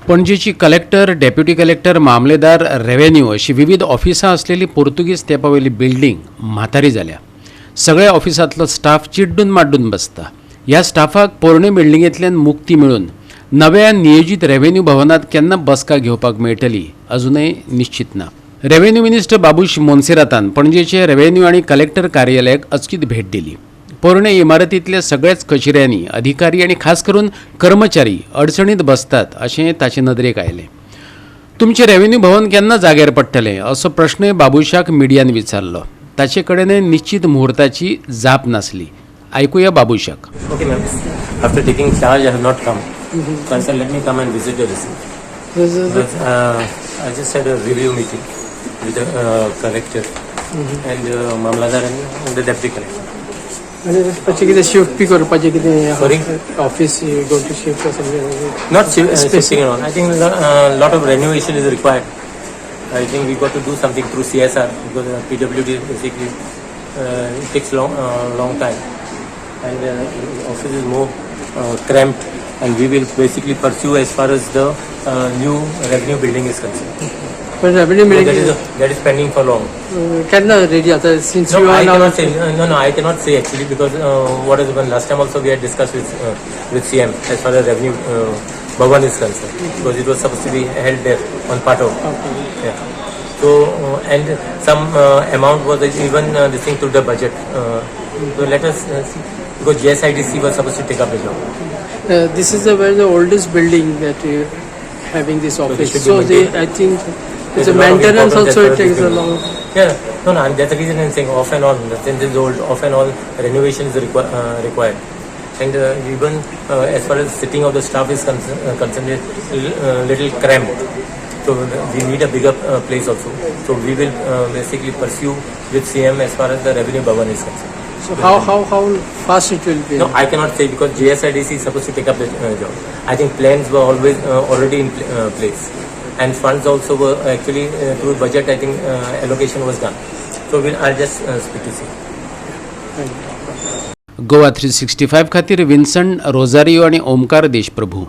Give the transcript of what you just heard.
पणजेची collector, deputy collector, मामलेदार, revenue अशी विविध ऑफिसां असलेली पोर्तुगीज तेंपावयली बिल्डींग म्हातारी जाल्या. सगळ्या ऑफिसांतलो स्टाफ चिड्डून माड्डून बसता. ह्या स्टाफाक पोरणे बिल्डिंगेंतल्यान मुक्ती मेळून नव्या नियोजीत रेव्हेन्यू भवनात केन्ना बसका घेवपाक मेळटली, अजुनय निश्चित ना. रेव्हेन्यू मिनिस्टर बाबूश मोन्सेरातान पणजेचे रेव्हेन्यू आनी कलेक्टर कार्यालयाक अचकीत भेट दिली. पोरणे इमारतींतल्या सगळ्याच कचेऱ्यांनी अधिकारी आनी खास करून कर्मचारी अडचणीत बसतात अशें ताचे नदरेक आयलें. तुमचें रेव्हेन्यू भवन केन्ना जाग्यार पडटलें, असो प्रश्नय बाबूशाक मिडियान विचारलो. ताचे कडेनय निश्चित मुहूर्ताची जाप नासली. आयकुया बाबूशाक. Okay, ma'am. After taking charge, I have not come. So I said, let me come and visit the receipt. This is But I just had a review meeting with the collector and Mamladar and the deputy collector. म्हणजे પછી कितें shift बी करपाचें कितें? Sorry? Office you going to shift or something? Not shifting and all. I think a lot of renovation is required. I think we got to do something through CSR because PWD basically it takes long time, and office is more cramped. And we will basically pursue as far as the new revenue building is concerned. पण revenue So that is building that is pending for long. केन्ना ready जाता, since No, you I are cannot say. No, I cannot say actually because what has happened last time also we had discussed with CM as far as revenue Bhavan is concerned, because it was supposed to be held there on Patto. Yeah. So and some amount was even this thing to the budget. So let us see, because GSIDC was supposed to take up the job. This is the very the oldest building that you having this they office. Should be so they maintained. I think There's it's a a lot of maintenance importance also, as it far as takes this a long Yeah, no, and that's the reason I'm saying off and on. Since it's old, off and on renovation is required. And even as far as sitting of the staff is concerned, it's little cramped. So we need a bigger place also. So we will basically pursue with CM as far as the revenue bhavan is concerned. So how fast it will be? No, I cannot say because GSIDC is supposed to take up the job. I think plans were always already in place, and funds also were actually through budget. I think allocation was done. So I'll just speak to see. Goa 365 खातीर विन्संट Rosario आनी ओमकार देशप्रभू.